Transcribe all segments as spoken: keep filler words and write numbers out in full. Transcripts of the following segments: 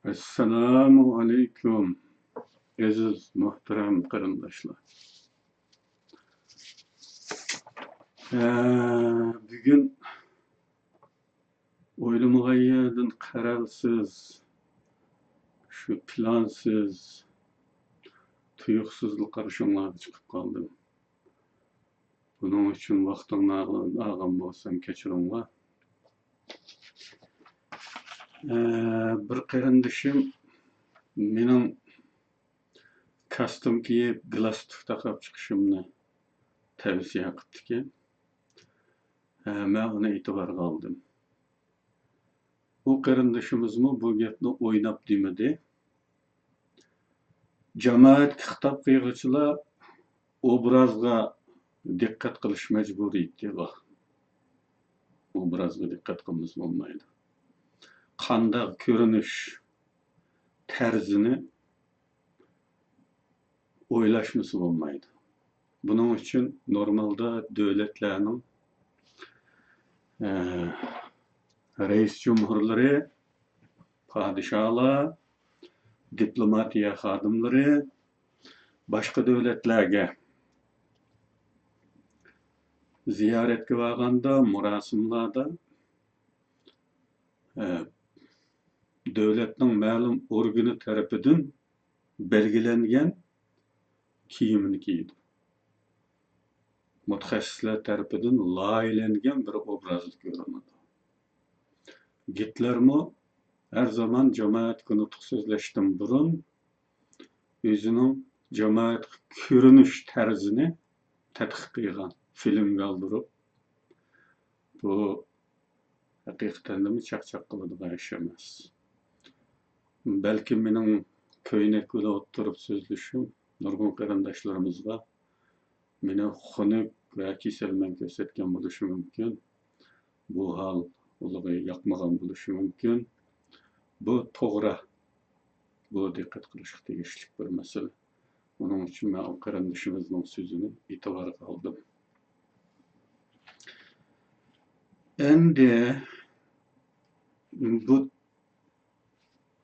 ئەسسالامۇ ئەلەيكۇم، ئەزىز مۆھتەرەم قېرىنداشلار. ئە، بۈگۈن ئويلىمىغان يەردىن قەرەلسىز، شۇ پىلانسىز، تۇيۇقسىزلا قارشىڭلارغا چىقىپ قالدىم. بۇنىڭ ئۈچۈن ۋاقتىڭنى ئالغان بولسام، كەچۈرۈڭلار. ئە، بىر قېرىندىشىم مېنىڭ كاستيۇم كىيىپ، گالستۇك تاقاپ چىقىشىمنى تەۋسىيە قىپتىكەن. ھە، مەن ئۇنى ئېتىبارغا ئالدىم. ئۇ قېرىندىشىمىزمۇ بۇ گەپنى ئويناپ دېمىدى. جامائەتكە خىتاب قىلغۇچىلار ئوبرازغا دىققەت قىلىش مەجبۇرىيىتى بار. ئوبرازغا دىققەت قىلمىسا بولمايدۇ. قانداق كۆرۈنۈش تەرزىنى ئويلاشمىسا بولمايدۇ. بۇنىڭ ئۈچۈن نورمالدا دۆلەتلەرنىڭ، ئە، رەئىس جۇمھۇرلىرى، پادىشاھلار، دىپلوماتىيە خادىملىرى باشقا دۆلەتلەرگە زىيارەتكە بارغاندا، مۇراسىملاردا، ئە، دۆلەتنىڭ مەلۇم ئورگىنى تەرىپىدىن بەلگىلەنگەن كىيىمنى كىيىدۇ. مۇتەخەسسىسلەر تەرىپىدىن لايىھەلەنگەن بىر ئوبرازدا كۆرۈنىدۇ. گىتلېرمۇ ھەر زامان جامائەتكە نۇتۇق سۆزلەشتىن بۇرۇن ئۆزىنىڭ جامائەتكە كۆرۈنۈش تەرزىنى تەتقىق قىلغان، فىلىمگە ئالدۇرۇپ، بۇ ھەقىقەتەنمۇ چاقچاق قىلىدىغان ئىش ئەمەس. بەلكىم مېنىڭ كۆينەك بىلەن ئولتۇرۇپ سۆزلىشىم نۇرغۇن قېرىنداشلىرىمىزغا مېنى خۇنۈك ۋە كېسەلمەن كۆرسەتكەن بولۇشى مۇمكىن. بۇ ھال ئۇلارغا ياقمىغان بولۇشى مۇمكىن. بۇ توغرا. بۇ دىققەت قىلىشقا تېگىشلىك بىر مەسىلە. ئۇنىڭ ئۈچۈن مەن ئۇ قېرىندىشىمىزنىڭ سۆزىنى ئېتىبارغا ئالدىم. ئەمدى بۇ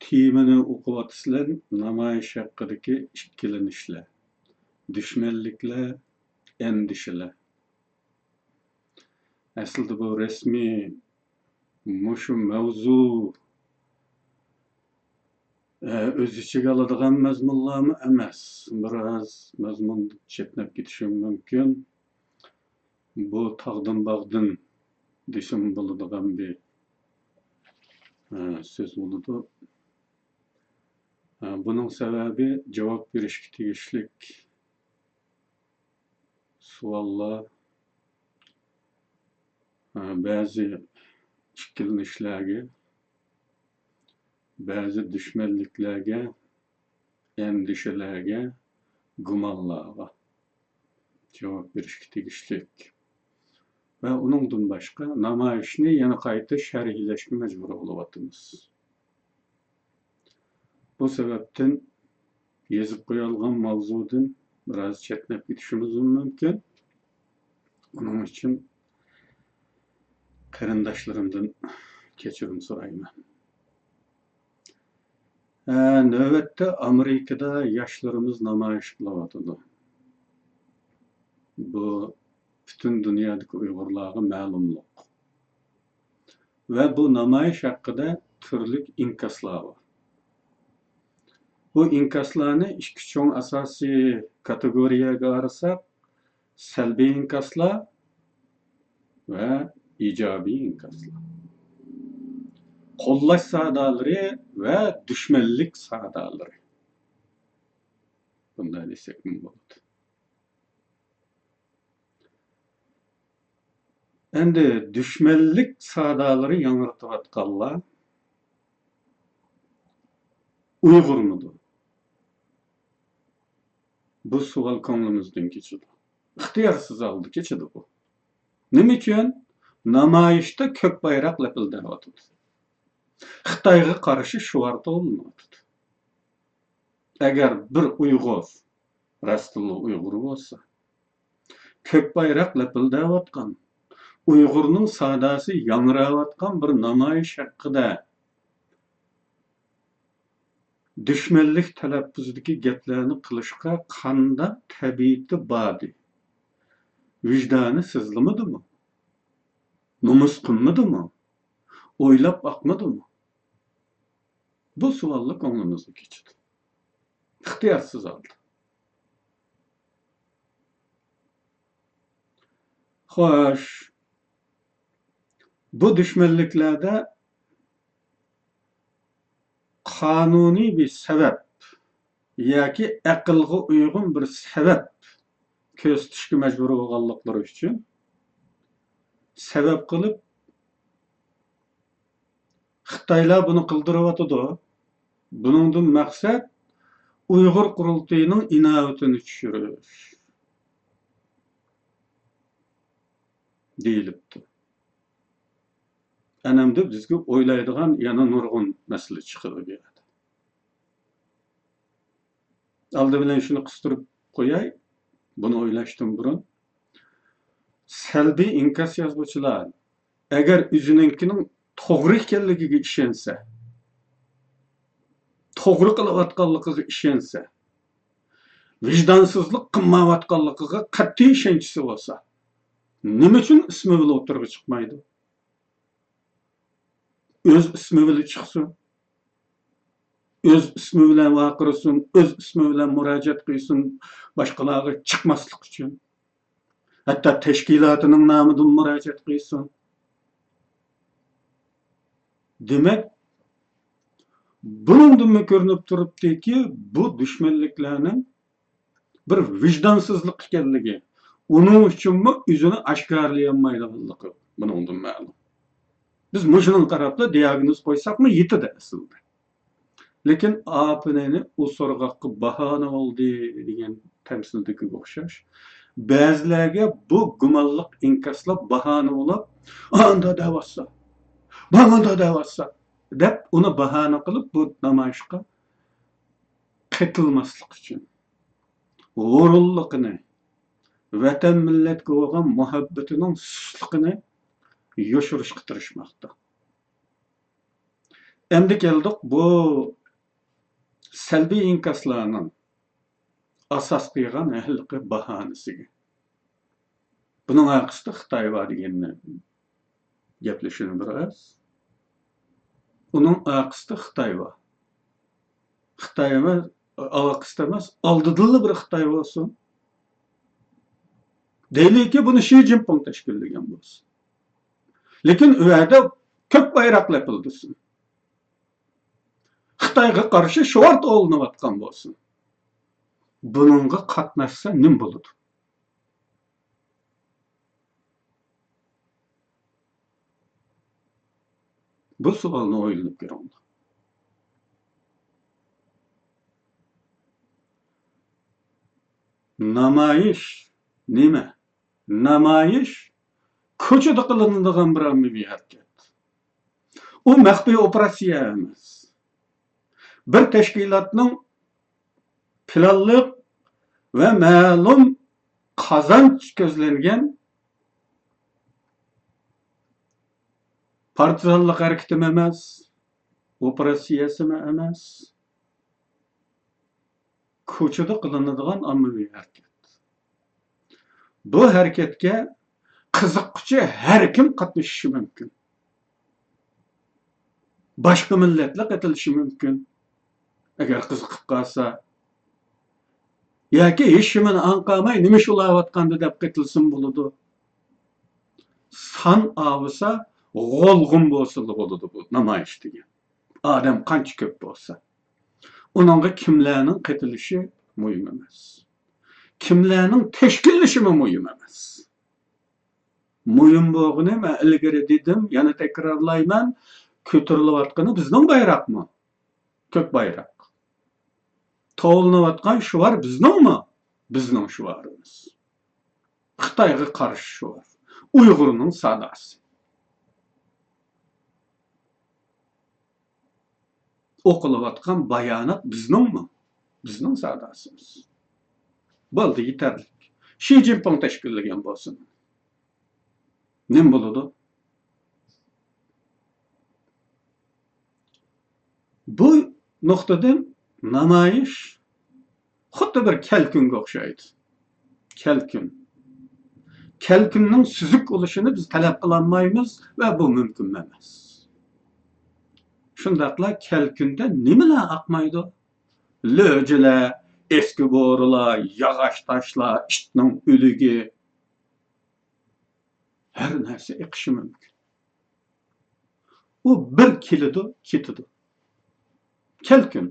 تېمىنى ئوقۇۋاتىسىلەر، نامايىش ھەققىدىكى ئىككىلىنىشلەر، دۈشمەنلىكلەر، ئەندىشىلەر. ئەسلىدە بۇ رەسمىي مۇشۇ مەۋزۇ، ئە، ئۆز ئىچىگە ئالىدىغان مەزمۇنلارمۇ ئەمەس. بىراز مەزمۇن چەتنەپ كېتىشىمۇ مۇمكىن. بۇ تاغدىن باغدىن دېسىمۇ بولىدىغان بىر، ئە، سۆز بولىدۇ. ئە، بۇنىڭ سەۋەبى جاۋاب بېرىشكە تېگىشلىك سوئاللار، ئە، بەزى ئىككىلىنىشلەرگە، بەزى دۈشمەنلىكلەرگە، ئەندىشىلەرگە، گۇمانلارغا جاۋاب بېرىشكە تېگىشلىك. ۋە ئۇنىڭدىن باشقا نامايىشنى يەنە قايتا شەرھلەشكە مەجبۇر بولۇۋاتىمىز. بۇ سەۋەبتىن يېزىپ قويالىغان ماۋزۇدىن بىراز چەتنەپ كېتىشىمىزمۇ مۇمكىن. ئۇنىڭ ئۈچۈن قېرىنداشلىرىمدىن كەچۈرۈم سورايمەن. ھە، نۆۋەتتە ئامېرىكىدا ياشلىرىمىز نامايىش قىلىۋاتىدۇ. بۇ پۈتۈن دۇنيادىكى ئۇيغۇرلارغا مەلۇملۇق. ۋە بۇ نامايىش ھەققىدە تۈرلۈك ئىنكاسلار بار. بۇ ئىنكاسلارنى ئىككى چوڭ ئاساسىي كاتېگورىيەگە ئايرىساق، سەلبىي ئىنكاسلار ۋە ئىجابىي ئىنكاسلار. قوللاش سادالىرى ۋە دۈشمەنلىك سادالىرى. بۇنداق دېسەكمۇ بولىدۇ. ئەمدى دۈشمەنلىك سادالىرى ياڭرىتىۋاتقانلار ئۇيغۇرمىدۇ؟ بۇ سوئال كۆڭلىمىزدىن كېچىدۇ. ئىختىيارسىز ھالدا كېچىدۇ بۇ. نېمە ئۈچۈن؟ نامايىشتا كۆك بايراق لەپىلدەۋاتىدۇ. خىتايغا قارشى شوئار توۋلىنىۋاتىدۇ. ئەگەر بىر ئۇيغۇر، راستتىنلا ئۇيغۇر بولسا، كۆك بايراق لەپىلدەۋاتقان، ئۇيغۇرنىڭ ساداسى ياڭراۋاتقان بىر نامايىش ھەققىدە دۈشمەنلىك تەلەپپۇزىدىكى گەپلەرنى قىلىشقا قانداق تەبىئىتى باردى؟ ۋىجدانى سىزلىمىدىمۇ؟ نومۇس قىلمىدىمۇ؟ ئويلاپ باقمىدىمۇ؟ بۇ سوئاللا كۆڭلىمىزدە كېچىدۇ. ئىختىيارسىز ھالدا. خوش، بۇ دۈشمەنلىكلەردە قانۇنىي بىر سەۋەب ياكى ئەقىلگە ئۇيغۇن بىر سەۋەب كۆرسىتىشكە مەجبۇر بولغانلىقلىرى ئۈچۈن سەۋەب قىلىپ، خىتايلار بۇنى قىلدۇرۇۋاتىدۇ. بۇنىڭدىن مەقسەت ئۇيغۇر قۇرۇلتىيىنىڭ ئىناۋىتىنى چۈشۈرۈش دېيىلىپتۇ. ئەنەمدە بىزگە ئويلايدىغان يەنە نۇرغۇن مەسىلە چىقىدۇ بۇ يەردە. ئالدى بىلەن شۇنى قىستۇرۇپ قوياي، بۇنى ئويلاشتىن بۇرۇن. سەلبىي ئىنكاس يازغۇچىلار، ئەگەر ئۆزىنىڭكىنىڭ توغرا ئىكەنلىكىگە ئىشەنسە، توغرا قىلىۋاتقانلىقىغا ئىشەنسە، ۋىجدانسىزلىق قىلمايۋاتقانلىقىغا قەتئىي ئىشەنچىسى بولسا، نېمە ئۈچۈن ئىسمى بىلەن ئوتتۇرىغا چىقمايدۇ؟ ئۆز ئىسمى بىلەن چىقسۇن. ئۆز ئىسمى بىلەن ۋارقىرىسۇن، ئۆز ئىسمى بىلەن مۇراجىئەت قىلسۇن، باشقىلارغا چىقماسلىق ئۈچۈن. ھەتتا تەشكىلاتىنىڭ نامىدىن مۇراجىئەت قىلسۇن. دېمەك، بۇنىڭدىنمۇ كۆرۈنۈپ تۇرۇپتۇكى، بۇ دۈشمەنلىكلەرنىڭ بىر ۋىجدانسىزلىق ئىكەنلىكى، ئۇنىڭ ئۈچۈنمۇ ئۆزىنى ئاشكارىلىيالمايدىغانلىقى بۇنىڭدىن مەلۇم. بىز مۇشۇنىڭغا قاراپلا دىئاگنوز قويساقمۇ يېتىدۇ ئەسلىدە. لېكىن ئاپىنىنى ئۇ سورغاققا باھانە بولدى دېگەن تەمسىلدىكىگە ئوخشاش، بەزىلەرگە بۇ گۇمانلىق ئىنكاسلار باھانە بولۇپ، ئاندا دەۋاتسا، ماڭا دەۋاتسا دەپ ئۇنى باھانە قىلىپ بۇ نامايىشقا قېتىلماسلىق ئۈچۈن، ھۇرۇنلۇقىنى، ۋەتەن مىللەتكە بولغان مۇھەببىتىنىڭ سۇسلۇقىنى يوشۇرۇشقا تىرىشماقتا. ئەمدى كەلدۇق بۇ سەلبىي ئىنكاسلارنىڭ ئاساس قىلغان ھېلىقى باھانىسىگە. بۇنىڭ ئارقىسىدا خىتاي بار دېگەننى گەپلىشىمىز بىر ئاز. ئۇنىڭ ئارقىسىدا خىتاي بار. خىتاي ئەمەس، ئارقىسىدا ئەمەس، ئالدىدىنلا بىر خىتاي بولسۇن. دەيلىكى، بۇنى شى جىنپىڭ تەشكىللىگەن بولسۇن. لېكىن ئۇ يەردە كۆك بايراق لەپىلدىسۇن. خىتايغا قارشى شوئار توۋلىنىۋاتقان بولسۇن. بۇنىڭغا قاتناشسا نېمە بولىدۇ؟ بۇ سوئالنى ئويلىنىپ كۆرۈڭلار. نامايىش نېمە؟ نامايىش كوچىدا قىلىنىدىغان بىر ئاممىۋى ھەرىكەت. ئۇ مەخپىي ئوپېراتسىيە ئەمەس. بىر تەشكىلاتنىڭ پىلانلىق ۋە مەلۇم قازانچ كۆزلەنگەن پارتىزانلىق ھەرىكىتىمۇ ئەمەس، ئوپېراتسىيەسىمۇ ئەمەس. كوچىدا قىلىنىدىغان ئاممىۋى ھەرىكەت. بۇ ھەرىكەتكە قىزىققۇچى ھەر كىم قاتنىشىشى مۇمكىن. باشقا مىللەتلەر قېتىلىشى مۇمكىن، ئەگەر قىزىقىپ قالسا. ياكى ھېچنېمىنى ئاڭقاماي، نېمە ئىش بولاۋاتقاندۇ دەپ قېتىلسىمۇ بولىدۇ. سان ئاۋىسا، غولغۇن بولسىلا بولىدۇ بۇ نامايىش دېگەن. ئادەم قانچە كۆپ بولسا. ئۇنىڭغا كىملەرنىڭ قېتىلىشى مۇھىم ئەمەس. كىملەرنىڭ تەشكىللىشىمۇ مۇھىم ئەمەس. مۇھىم بولغىنى، مەن ئىلگىرى دېدىم، يەنە تەكرارلايمەن، كۆتۈرۈلۈۋاتقىنى بىزنىڭ بايراقمۇ؟ كۆك بايراق. توۋلىنىۋاتقان شوئار بىزنىڭمۇ؟ بىزنىڭ شوئارىمىز. خىتايغا قارشى شوئار. ئۇيغۇرنىڭ ساداسى. ئوقۇلۇۋاتقان بايانات بىزنىڭمۇ؟ بىزنىڭ ساداسىمىز. بولدى، يېتەرلىك. شى جىنپىڭ تەشكىللىگەن بولسۇن. نېمە بولىدۇ؟ بۇ نۇقتىدىن نامايىش خۇددى بىر كەلكۈنگە ئوخشايدۇ. كەلكۈن. كەلكۈننىڭ سۈزۈك بولۇشىنى بىز تەلەپ قىلالمايمىز ۋە بۇ مۇمكىن ئەمەس. شۇنداقلا كەلكۈندە نېمىلەر ئاقمايدۇ؟ لۆجىلەر، ئەسكى بورىلار، ياغاچ تاشلار، ئىتنىڭ ئۆلۈكى. ھەر نەرسە ئېقىشى مۇمكىن. ئۇ بىر كېلىدۇ، كېتىدۇ. كەلكۈن.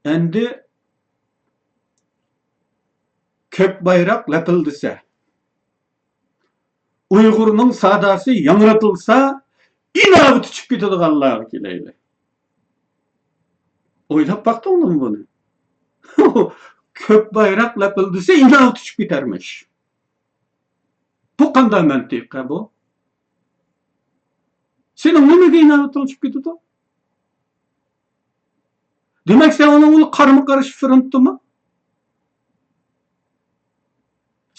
ئەمدى كۆك بايراق لەپىلدىسە، ئۇيغۇرنىڭ ساداسى ياڭرىتىلسا، ئىناۋىتى چۈشۈپ كېتىدىغانلارغا كېلەيلى. ئويلاپ باقتىڭلارمۇ بۇنى؟ كۆك بايراق لەپىلدىسە، ئىناۋىتى چۈشۈپ كېتەرمىش. بۇ قانداق مەنتىق بۇ؟ سېنىڭ نېمىگە ئىناۋىتىڭ چۈشۈپ كېتىدۇ؟ دېمەك، سەن ئۇنىڭ بىلەن قارمۇ قارشى فرونتتىمۇ؟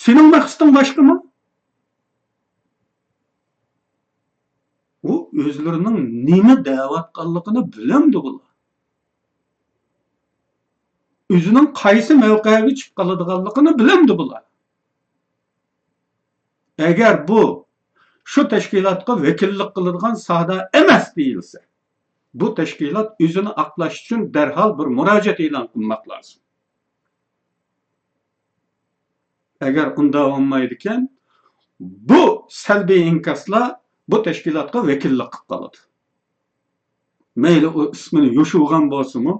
سېنىڭ مەقسىتىڭ باشقىمۇ؟ ئۇ ئۆزلىرىنىڭ نېمە دەۋاتقانلىقىنى بىلەمدۇ بۇلار؟ ئۆزىنىڭ قايسى مەۋقەگە چۈشۈپ قالىدىغانلىقىنى بىلەمدۇ بۇلار؟ ئەگەر بۇ شۇ تەشكىلاتقا ۋەكىللىك قىلىدىغان سادا ئەمەس دېيىلسە، بۇ تەشكىلات ئۆزىنى ئاقلاش ئۈچۈن دەرھال بىر مۇراجىئەت ئېلان قىلماق لازىم. ئەگەر ئۇنداق بولمايدىكەن، بۇ سەلبىي ئىنكاسلار بۇ تەشكىلاتقا ۋەكىللىك قىلىپ قالىدۇ. مەيلى ئۇ ئىسمىنى يوشۇرغان بولسىمۇ،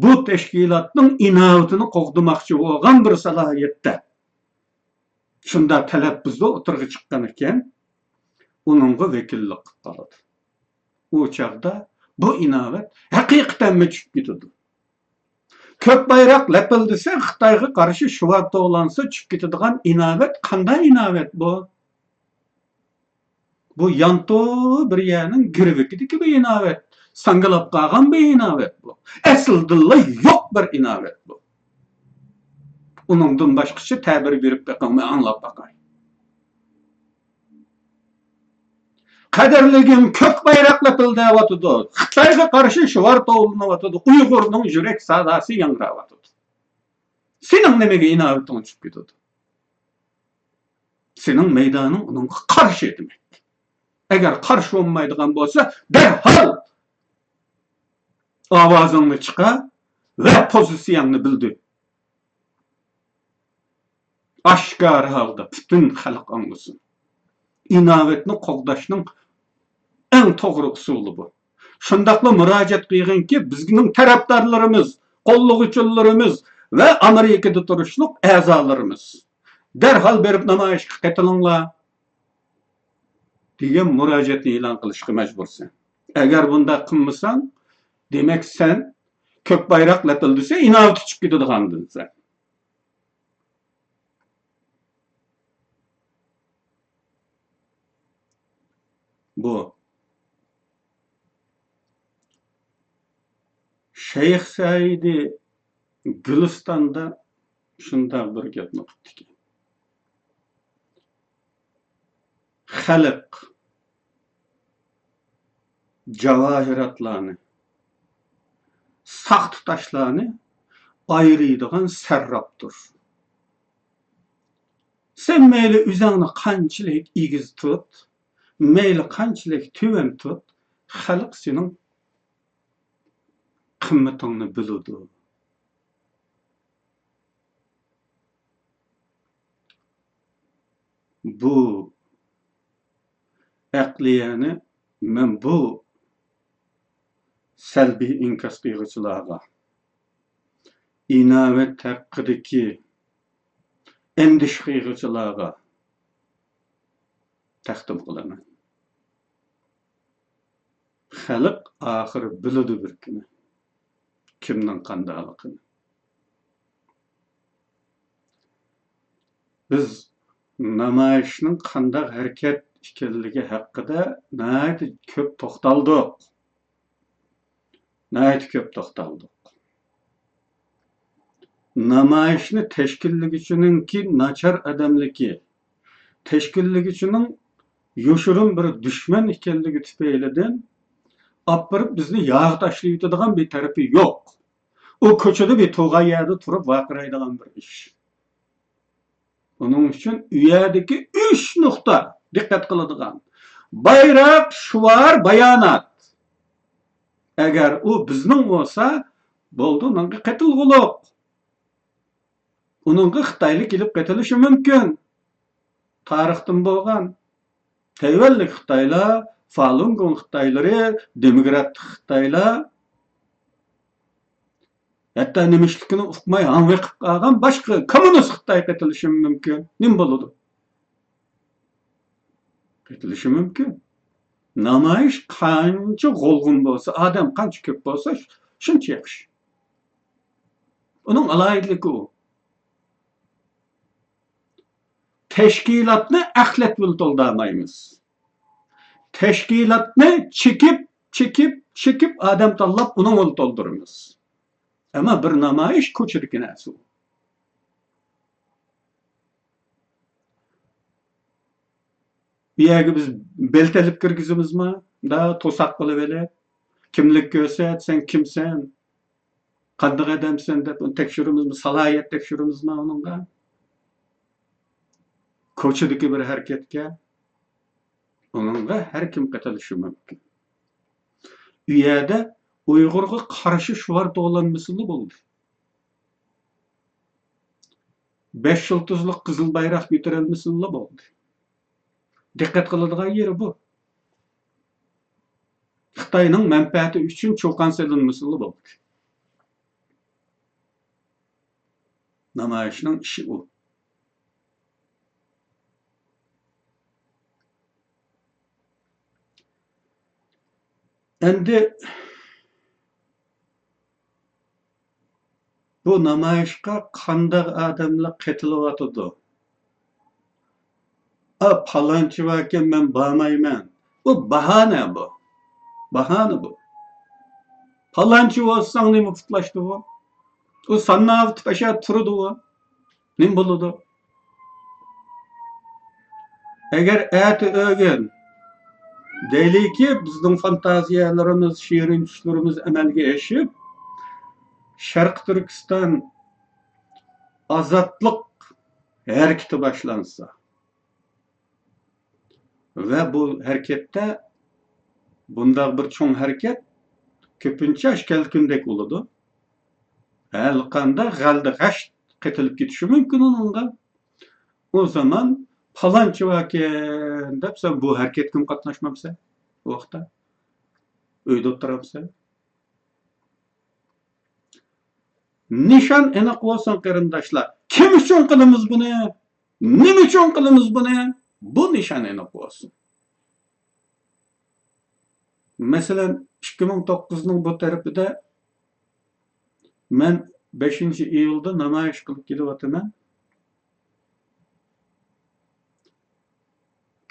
بۇ تەشكىلاتنىڭ ئىناۋىتىنى قوغدىماقچى بولغان بىر سالاھىيەتتە شۇنداق تەلەپپۇزدا ئوتتۇرىغا چىققان ئىكەن، ئۇنىڭغا ۋەكىللىك قىلىپ قالىدۇ. ئۇ چاغدا بۇ ئىناۋەت ھەقىقەتەنمۇ چۈشۈپ كېتىدۇ. كۆك بايراق لەپىلدىسە، خىتايغا قارشى شوئار توۋلانسا چۈشۈپ كېتىدىغان ئىناۋەت قانداق ئىناۋەت بۇ؟ بۇ يانتۇ بىر يەرنىڭ گىرۋىكىدىكى بىر ئىناۋەت، ساڭگىلاپ قالغان بىر ئىناۋەت بۇ. ئەسلىدىنلا يوق بىر ئىناۋەت بۇ. ئۇنىڭدىن باشقىچە تەبىر بېرىپ بېقىڭ، مەن ئاڭلاپ باقاي. قەدىرلىگىن كۆك بايراق لەپىلدەۋاتىدۇ. خىتايغا قارشى شوئار توۋلىنىۋاتىدۇ. ئۇيغۇرنىڭ يۈرەك ساداسى ياڭراۋاتىدۇ. سېنىڭ نېمىگە ئىناۋىتىڭ چۈشۈپ كېتىدۇ؟ سېنىڭ مەيدانىڭ ئۇنىڭغا قارشى دېمەك. ئەگەر قارشى بولمايدىغان بولسا، دەرھال ئاۋازىڭنى چىقار ۋە پوزىتسىيەڭنى بىلدۈر. ئاشكارا ھالدا پۈتۈن خەلق ئاڭلىسۇن. ئىناۋەتنى قوغداشنىڭ ئەڭ توغرا ئۇسۇلى بۇ. شۇنداقلا مۇراجىئەت قىلغىنكى، بىزنىڭ تەرەپدارلىرىمىز، قوللىغۇچىلىرىمىز ۋە ئامېرىكىدا تۇرۇشلۇق ئەزالىرىمىز، دەرھال بېرىپ نامايىشقا قېتىلىڭلار دېگەن مۇراجىئەتنى ئېلان قىلىشقا مەجبۇرسەن. ئەگەر بۇنداق قىلمىساڭ، دېمەك، سەن كۆك بايراق لەپىلدىسە، ئىناۋىتى چۈشۈپ كېتىدىغاندىن سەن. بۇ شەيخ سەئىدى گۈلىستاندا شۇنداق بىر گەپنى قىپتىكەن. خەلق جاۋاھىراتلارنى، ساختا تاشلارنى ئايرىيدىغان سەرراپتۇر. سەن مەيلى ئۆزۈڭنى قانچىلىك ئېگىز تۇت، مەيلى قانچىلىك تۆۋەن تۇت، خەلق سېنىڭ قىممىتىڭنى بىلىدۇ. بۇ ئەقلىيەنى مەن بۇ سەلبىي ئىنكاس قىلغۇچىلارغا، ئىناۋەت ھەققىدىكى ئەندىشە قىلغۇچىلارغا تەقدىم قىلىمەن. خەلق ئاخىرى بىلىدۇ بىر كۈنى كىمنىڭ قانداقلىقىنى. بىز نامايىشنىڭ قانداق ھەرىكەت ئىكەنلىكى ھەققىدە ناھايىتى كۆپ توختالدۇق. ناھايىتى كۆپ توختالدۇق. نامايىشنى تەشكىللىگۈچىنىڭكى ناچار ئادەملىكى، تەشكىللىگۈچىنىڭ يوشۇرۇن بىر دۈشمەن ئىكەنلىكى تۈپەيلىدىن ئاپىرىپ بىزنى ياغا تاشلىۋېتىدىغان بىر تەرىپى يوق. ئۇ كوچىدا بىر تۇرغان يەردە تۇرۇپ ۋارقىرايدىغان بىر ئىش. ئۇنىڭ ئۈچۈن ئۇ يەردىكى ئۈچ نۇقتا دىققەت قىلىدىغان. بايراق، شوئار، بايانات. ئەگەر ئۇ بىزنىڭ بولسا، بولدى، ئۇنىڭغا قېتىلغۇلۇق. ئۇنىڭغا خىتايلار كېلىپ قېتىلىشى مۇمكىن. تارىختىن بولغان. تەيۋەنلىك خىتايلار، فالۇنگوڭ خىتايلىرى، دېموكراتلىق خىتايلار، ھەتتا نېمە ئىشلىكىنى ئۇقماي ھاڭۋېقىپ قالغان باشقا كوممۇنىست خىتاي قېتىلىشى مۇمكىن. نېمە بولىدۇ؟ قېتىلىشى مۇمكىن. نامايىش قانچە غۇلغۇن بولسا، ئادەم قانچە كۆپ بولسا، شۇنچە ياخشى. ئۇنىڭ ئالاھىدىلىكى ئۇ. تەشكىلاتنى ئەخلەت بىلەن تولدۇرالمايمىز. تەشكىلاتنى چېكىپ، چېكىپ، چېكىپ ئادەم تاللاپ ئۇنىڭ بىلەن تولدۇرىمىز. ئەمما بىر نامايىش كوچىدىكى نەرسە ئۇ. بۇ يەرگە بىز بېلەت ئېلىپ كىرگۈزىمىزما؟ دا توساق قىلىۋېلىپ، كىملىك كۆرسەت، سەن كىمسەن؟ قانداق ئادەمسەن دەپ ئۇنى تەكشۈرىمىزمۇ، سالاھىيەت تەكشۈرىمىزمۇ ئۇنىڭغا؟ كوچىدىكى بىر ھەرىكەتكە، ئۇنىڭغا ھەر كىم قېتىلىشى مۇمكىن. ئۇ يەردە ئۇيغۇرغا قارشى شوئار توۋلانمىسىلا بولدى. بەش يۇلتۇزلۇق قىزىل بايراق كۆتۈرەلمىسىلا بولدى. دىققەت قىلىدىغان يېرى بۇ. خىتاينىڭ مەنپەئەتى ئۈچۈن چۇقان سېلىنمىسىلا بولدى. نامايىشنىڭ ئىشى ئۇ. ئەمدى بۇ نامايىشقا قانداق ئادەملەر قېتىلىۋاتىدۇ؟ ئا، پالانچى باركەن، مەن بارمايمەن. بۇ باھانە بۇ. باھانە بۇ. پالانچى بولساڭ نېمە پۇتلاشتى بۇ؟ ئۇ ساننى ئاۋۇتۇپ ئاشۇ يەردە تۇرىدۇ ئۇ. نېمە بولىدۇ؟ ئەگەر ئەتە ئۆگۈن دەيلىكى، بىزنىڭ فانتازىيەلىرىمىز، شېرىن چۈشلىرىمىز ئەمەلگە ئېشىپ، شەرقىي تۈركىستان ئازادلىق ھەرىكىتى باشلانسا، ۋە بۇ ھەرىكەتتە، بۇنداق بىر چوڭ ھەرىكەت كۆپىنچە ئاشكەلكۈندەك بولىدۇ. ھەرقانداق غەلدە غەشت قېتىلىپ كېتىشى مۇمكىن ئۇنىڭغا. ئۇ زامان پالانچى باركەن دەپ، سەن بۇ ھەرىكەتكىمۇ قاتناشمامسەن؟ ئۇ ۋاقىتتا ئۆيدە ئولتۇرامسەن؟ نىشان ئېنىق بولسۇن، قېرىنداشلار. كىم ئۈچۈن قىلىمىز بۇنى؟ نېمە ئۈچۈن قىلىمىز بۇنى؟ بۇ نىشان ئېنىق بولسۇن. مەسىلەن، ئىككى مىڭ توققۇزنىڭ بۇ تەرىپىدە مەن بەشىنچى ئىيۇلدا نامايىش قىلىپ كېلىۋاتىمەن.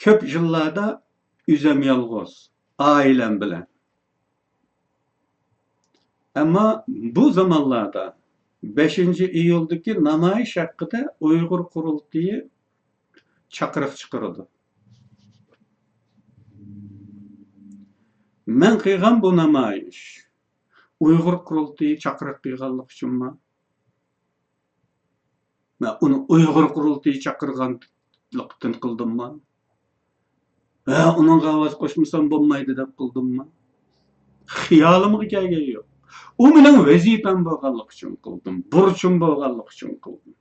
كۆپ يىللاردا ئۆزۈم يالغۇز، ئائىلەم بىلەن. ئەمما بۇ زامانلاردا بەشىنچى ئىيۇلدىكى نامايىش ھەققىدە ئۇيغۇر قۇرۇلتىيى چاقىرىق چىقىرىدۇ. مەن قىلغان بۇ نامايىش ئۇيغۇر قۇرۇلتىيى چاقىرىق قىلغانلىقى ئۈچۈنمۇ؟ مەن ئۇنى ئۇيغۇر قۇرۇلتىيى چاقىرغانلىقتىن قىلدىممۇ؟ ھە، ئۇنىڭغا ئاۋاز قوشمىسام بولمايدۇ دەپ قىلدىممۇ؟ خىيالىمغا كەلگەن يوق. ئۇ مېنىڭ ۋەزىپەم بولغانلىقى ئۈچۈن قىلدىم، بۇرچۇم بولغانلىقى ئۈچۈن قىلدىم.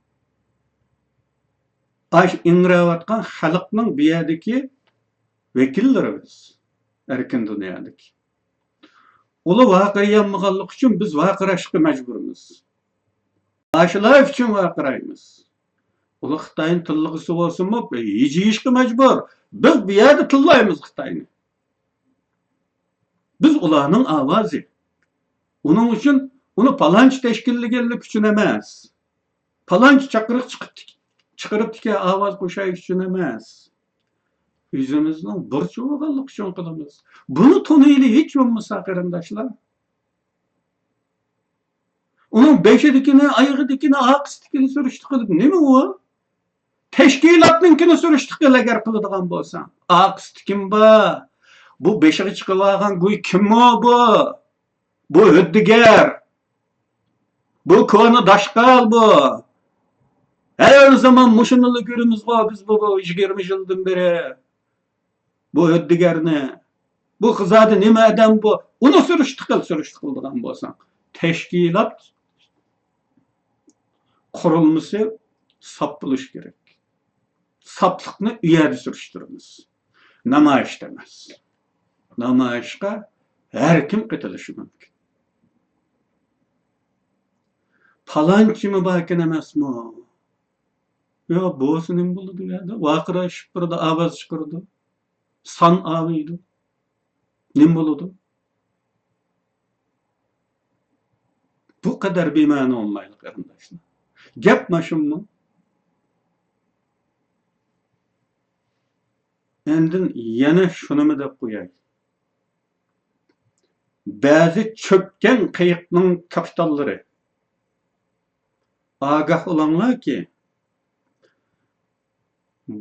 ئاشۇ ئىڭراۋاتقان خەلقنىڭ بۇ يەردىكى ۋەكىللىرى بىز، ئەركىن دۇنيادىكى. ئۇلار ۋارقىرىيالمىغانلىقى ئۈچۈن بىز ۋارقىراشقا مەجبۇرمىز. ئاشۇلار ئۈچۈن ۋارقىرايمىز. ئۇلار خىتاينى تىللىغۇسى بولسىمۇ، ھىجىيىشقا مەجبۇر. بىز بۇ يەردە تىللايمىز خىتاينى. بىز ئۇلارنىڭ ئاۋازى. ئۇنىڭ ئۈچۈن ئۇنى پالانچى تەشكىللىگەنلىكى ئۈچۈن ئەمەس. پالانچى چاقىرىق چىقىپ، چىقىرىپتىكەن، ئاۋاز قوشاي ئۈچۈن ئەمەس. ئۆزىمىزنىڭ بۇرچى بولغانلىقى ئۈچۈن قىلىمىز. بۇنى تونۇيلى ھېچ بولمىسا، قېرىنداشلار. ئۇنىڭ بېشىدىكىنى، ئايىغىدىكىنى، ئارقىسىدىكىنى سۈرۈشتە قىلىپ نېمە ئۇ؟ تەشكىلاتنىڭكىنى سۈرۈشتە قىل ئەگەر قىلىدىغان بولساڭ. ئارقىسىدا كىم بار؟ بۇ بېشىغا چىقىۋالغان گۇي كىممۇ بۇ؟ بۇ ھۆددىگەر. بۇ كونا داشقال بۇ. ھەر زامان مۇشۇنىلا كۆرىمىزغۇ بىز بۇ، بۇ يىگىرمە يىلدىن بېرى. بۇ ھۆددىگەرنى، بۇ قىزادا نېمە ئادەم بۇ؟ ئۇنى سۈرۈشتە قىل، سۈرۈشتە قىلىدىغان بولساڭ. تەشكىلات قۇرۇلمىسى ساپ بولۇشى كېرەك. ساپلىقنى ئۇ يەردە سۈرۈشتۈرىمىز. نامايىشتا ئەمەس. نامايىشقا ھەر كىم قېتىلىشى مۇمكىن. پالانچىمۇ باركەن ئەمەسمۇ؟ يا، بولسا نېمە بولىدۇ ئۇ يەردە؟ ۋارقىراشىپ تۇرىدۇ، ئاۋاز چىقىرىدۇ. سان ئاۋۇيدۇ. نېمە بولىدۇ؟ بۇ قەدەر بىمەنە بولمايلى، قېرىنداشلار. گەپ ماشۇمۇ؟ ئاندىن يەنە شۇنىمۇ دەپ قوياي. بەزى چۆككەن قېيىقنىڭ كاپىتانلىرى، ئاگاھ بولۇڭلاركى،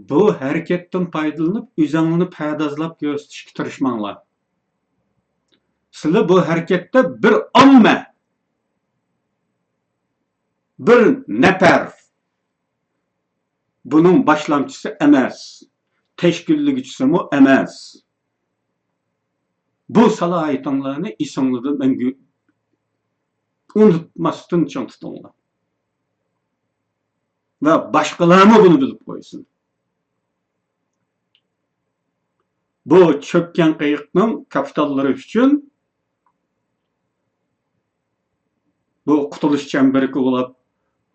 بۇ ھەرىكەتتىن پايدىلىنىپ، ئۆزۈڭلارنى پەردازلاپ كۆرسىتىشكە تىرىشماڭلار. سىلەر بۇ ھەرىكەتتە بىر ئامما، بىر نەپەر. بۇنىڭ باشلامچىسى ئەمەس، تەشكىللىگۈچىسىمۇ ئەمەس. بۇ سالاھىيىتىڭلارنى ئېسىڭلاردا مەڭگۈ ئۇنتۇماستىن چىڭ تۇتۇڭلار. ۋە باشقىلارمۇ بۇنى بىلىپ قويسۇن. بۇ چۆككەن قېيىقنىڭ كاپىتانلىرى ئۈچۈن بۇ قۇتۇلۇش چەمبىرىكى بولۇپ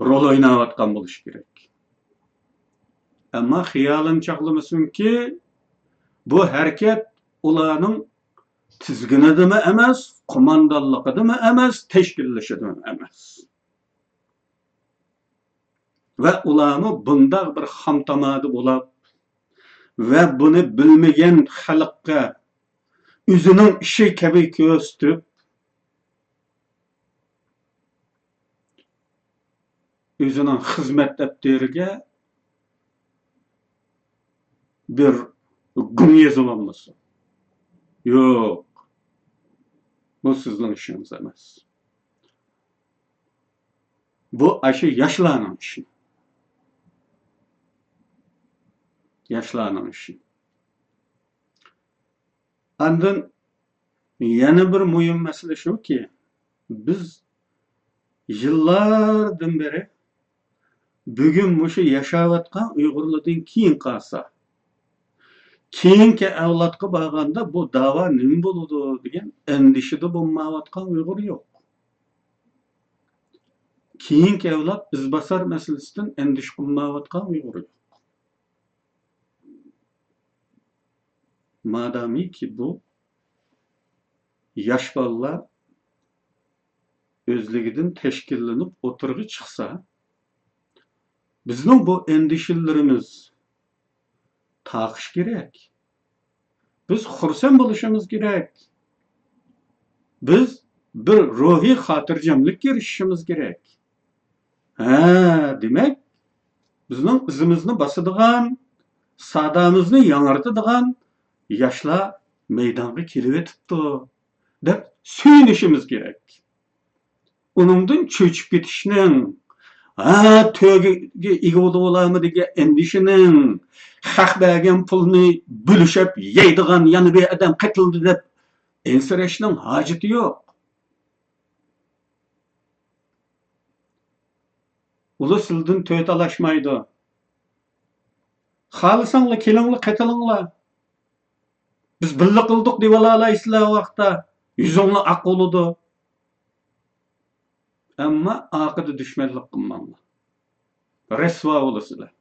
رول ئويناۋاتقان بولۇشى كېرەك. ئەمما خىيالىنى چاغلىمىسۇنكى، بۇ ھەرىكەت ئۇلارنىڭ تىزگىنىدىمۇ ئەمەس، قوماندانلىقىدىمۇ ئەمەس، تەشكىللىشىدىمۇ ئەمەس. ۋە ئۇلارمۇ بۇنداق بىر خام تامادا بولاپ ۋە بۇنى بىلمىگەن خەلققە ئۆزىنىڭ ئىشى كەبى كۆرسىتىپ، ئۆزىنىڭ خىزمەت دەپتىرىگە بىر گۇڭ يېزىۋالمىسۇن. يوق، بۇ سىزنىڭ ئىشىڭىز ئەمەس. بۇ ئاشۇ ياشلارنىڭ ئىشى. ياشلارنىڭ ئىشى. ئاندىن يەنە بىر مۇھىم مەسىلە شۇكى، بىز يىللاردىن بېرى بۈگۈن مۇشۇ ياشاۋاتقان ئۇيغۇرلاردىن كېيىن قالسا، كېيىنكى ئەۋلادقا بارغاندا بۇ داۋا نېمە بولىدۇ دېگەن ئەندىشىدە بولمايۋاتقان ئۇيغۇر يوق. كېيىنكى ئەۋلاد ئىزباسار مەسىلىسىدىن ئەندىشە قىلمايۋاتقان ئۇيغۇر يوق. مادامىكى بۇ ياش بالىلار ئۆزلۈكىدىن تەشكىللىنىپ ئوتتۇرىغا چىقسا، بىزنىڭ بۇ ئەندىشىلىرىمىز تارقىشى كېرەك. بىز خۇرسەن بولۇشىمىز كېرەك. بىز بىر روھىي خاتىرجەملىككە ئېرىشىشىمىز كېرەك. ھە، دېمەك، بىزنىڭ ئىزىمىزنى باسىدىغان، سادامىزنى ياڭرىتىدىغان ياشلار مەيدانغا كېلىۋېتىپتۇ، دەپ سۆيۈنۈشىمىز كېرەك. ئۇنىڭدىن چۆچۈپ كېتىشنىڭ، ھە، تۆگىگە ئىگە بولۇۋالامدۇ دېگەن ئەندىشىنىڭ، خەق بەرگەن پۇلنى بۆلۈشۈپ يەيدىغان يەنە بىر ئادەم قېتىلدى دەپ ئەنسىرەشنىڭ ھاجىتى يوق. ئۇلار سىلىدىن تۆ تالاشمايدۇ. خالىساڭلار كېلىڭلار، قېتىلىڭلار. بىز بىللە قىلدۇق دېۋالالايسىلەر ئۇ ۋاقىتتا. يۈزۈڭلار ئاق بولىدۇ. ئەمما ئارقىدا دۈشمەنلىك قىلماڭلار. رەسۋا بولىسىلەر.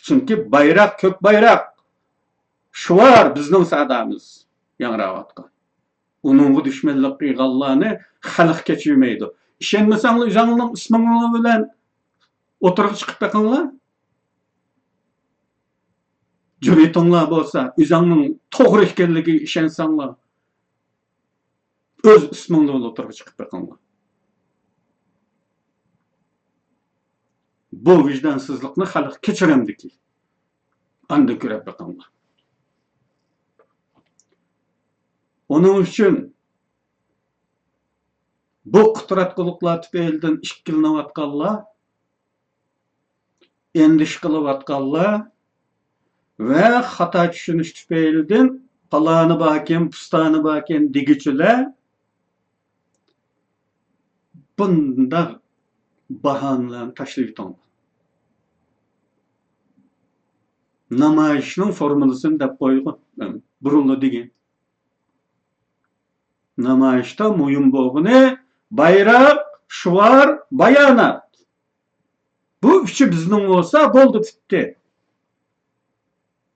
چۈنكى بايراق، كۆك بايراق، شوئار بىزنىڭ سادامىز ياڭراۋاتقان. ئۇنىڭغا دۈشمەنلىك قىلغانلارنى خەلق كەچۈرمەيدۇ. ئىشەنمىسەڭلار ئۆزۈڭلارنىڭ ئىسمىڭلار بىلەن ئوتتۇرىغا چىقىپ بېقىڭلار. جۈرئىتىڭلار بولسا، ئۆزۈڭنىڭ توغرا ئىكەنلىكىگە ئىشەنسەڭلار، ئۆز ئىسمىڭلار بىلەن ئوتتۇرىغا چىقىپ بېقىڭلار. بۇ ۋىجدانسىزلىقنى خەلق كەچۈرەمدىكى؟ ئاندىن كۆرۈپ بېقىڭلار. ئۇنىڭ ئۈچۈن بۇ قۇتراتقۇلۇقلار تۈپەيلىدىن ئىككىلىنىۋاتقانلار، ئەندىشە قىلىۋاتقانلار ۋە خاتا چۈشىنىش تۈپەيلىدىن پالانى باركەن، پۇستانى باركەن دېگۈچىلەر بۇنداق باھانىلەرنى تاشلىۋېتىڭلار. نامايىشنىڭ فورمۇلىسىنى دەپ قويغۇن، مەن بۇرۇنلا دېگەن. نامايىشتا مۇھىم بولغىنى بايراق، شوئار، بايانات. بۇ ئۈچى بىزنىڭ بولسا بولدى، پۈتتى.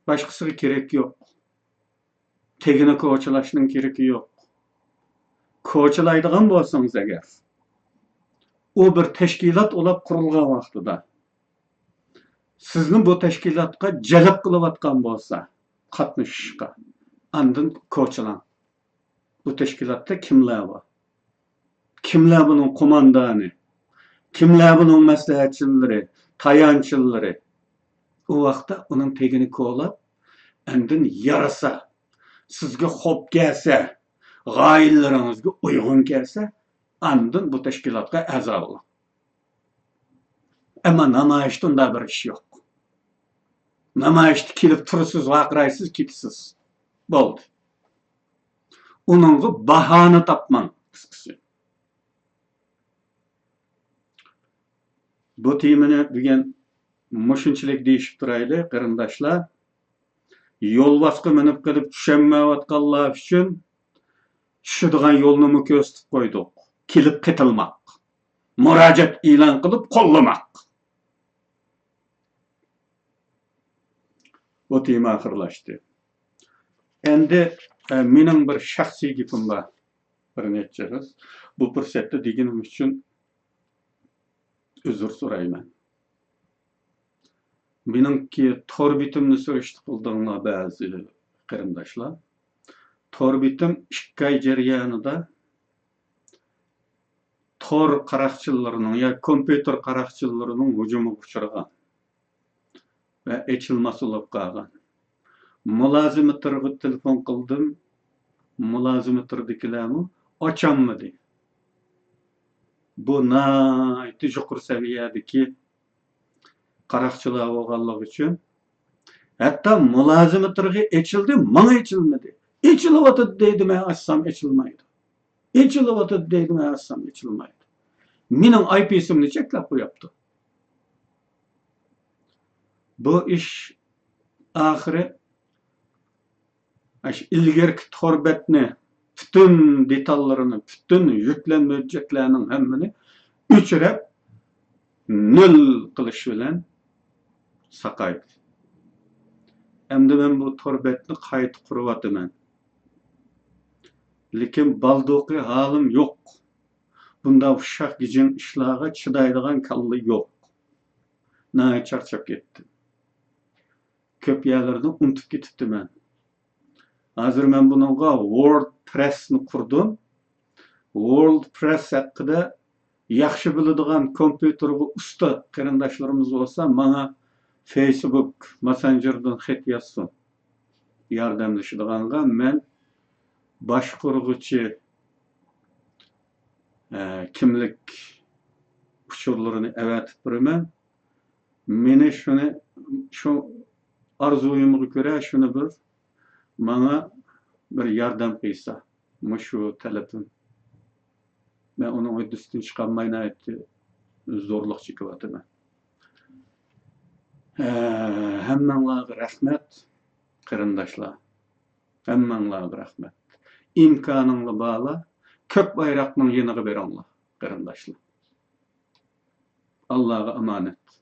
باشقىسىغا كېرەك يوق. تېگىنى كوچىلاشنىڭ كېرىكى يوق. كوچىلايدىغان بولسىڭىز ئەگەر، ئۇ بىر تەشكىلات ئۇلاپ قۇرۇلغان ۋاقتىدا سىزنى بۇ تەشكىلاتقا جەلپ قىلىۋاتقان بولسا قاتنىشىشقا، ئاندىن كوچىلاڭ. بۇ تەشكىلاتتا كىملەر بار؟ كىملەر بۇنىڭ قوماندانى؟ كىملەر بۇنىڭ مەسلىھەتچىلىرى، تايانچلىرى؟ ئۇ ۋاقىتتا ئۇنىڭ تېگىنى كولاپ، ئاندىن يارىسا، سىزگە خوپ كەلسە، غايىللىرىڭىزگە ئۇيغۇن كەلسە، ئاندىن بۇ تەشكىلاتقا ئەزا بولۇڭ. ئەمما نامايىشتا ئۇنداق بىر ئىش يوق. نامايىشتا كېلىپ تۇرىسىز، ۋارقىرايسىز، كېتىسىز. بولدى. ئۇنىڭغا باھانە تاپماڭ، قىسقىسى. بۇ تېمىنى بۈگۈن مۇشۇنچىلىك دېيىشىپ تۇرايلى، قېرىنداشلار. يولۋاسقا مىنىپ قېلىپ چۈشەلمەيۋاتقانلار ئۈچۈن چۈشىدىغان يولنىمۇ كۆرسىتىپ قويدۇق. كېلىپ قېتىلماق. مۇراجىئەت ئېلان قىلىپ قوللىماق. بۇ تېما ئاخىرلاشتى. ئەمدى، ئە، مېنىڭ بىر شەخسىي گېپىم بار. بىر نەچچە قىز. بۇ پۇرسەتتە دېگىنىم ئۈچۈن ئۆزۈر سورايمەن. مېنىڭكى تور بېتىمنى سۈرۈشتە قىلدىڭلار بەزى قېرىنداشلار. تور بېتىم ئىككى ئاي جەريانىدا تور قاراقچىلىرىنىڭ يا كومپيۇتېر قاراقچىلىرىنىڭ ھۇجۇمىغا ئۇچرىغان ۋە ئېچىلماس بولۇپ قالغان. مۇلازىمېتىرغا تېلېفون قىلدىم. مۇلازىمېتىردىكىلەرمۇ ئاچالمىدى. بۇ ناھايىتى يۇقىرى سەۋىيەدىكى قاراقچىلار بولغانلىقى ئۈچۈن، ھەتتا مۇلازىمېتىرغا ئېچىلدى، ماڭا ئېچىلمىدى. ئېچىلىۋاتىدۇ دەيدۇ، مەن ئاچسام ئېچىلمايدۇ. ئېچىلىۋاتىدۇ دەيدۇ، مەن ئاچسام ئېچىلمايدۇ. مېنىڭ ئاي پىسىمنى چەكلەپ قويۇپتۇ. بۇ ئىش ئاخىرى ئاشۇ ئىلگىرىكى تور بەتنى پۈتۈن دېتاللىرىنى، پۈتۈن يۈكلەنمە ھۆججەتلەرنىڭ ھەممىنى ئۆچۈرۈپ، نۆل قىلىش بىلەن ساقايدى. ئەمدى مەن بۇ تور بەتنى قايتا قۇرۇۋاتىمەن. لېكىن بالدۇقى ھالىم يوق. بۇنداق ئۇششاق گىجىڭ ئىشلارغا چىدايدىغان كاللا يوق. ناھايىتى چارچاپ كەتتىم. كۆپ يەرلەردىن ئۇنتۇپ كېتىپتىمەن. ھازىر مەن بۇنىڭغا ۋوردپرېسنى قۇردۇم. ۋوردپرېس ھەققىدە ياخشى بىلىدىغان، كومپيۇتېرغا ئۇستا قېرىنداشلىرىمىز بولسا، ماڭا فېيسبۇك ماسسېنجېردىن خەت يازسۇن. ياردەملىشىدىغانغا مەن باشقۇرغۇچى، ئە، كىملىك ئۇچۇرلىرىنى ئەۋەتىپ بېرىمەن. مېنى شۇنى، شۇ ئارزۇيۇمغا كۆرە شۇنى بىر، ماڭا بىر ياردەم قىلسا، مۇشۇ تەلىپىم. مەن ئۇنىڭ ھۆددىسىدىن چىقالماي ناھايىتى زورلۇق چېكىۋاتىمەن. ھە، ھەممەڭلارغا رەھمەت، قېرىنداشلار. ھەممەڭلارغا رەھمەت. ئىمكانىڭلار بارلار، كۆك بايراقنىڭ يېنىغا بېرىڭلار، قېرىنداشلار. ئاللاغا ئامانەت.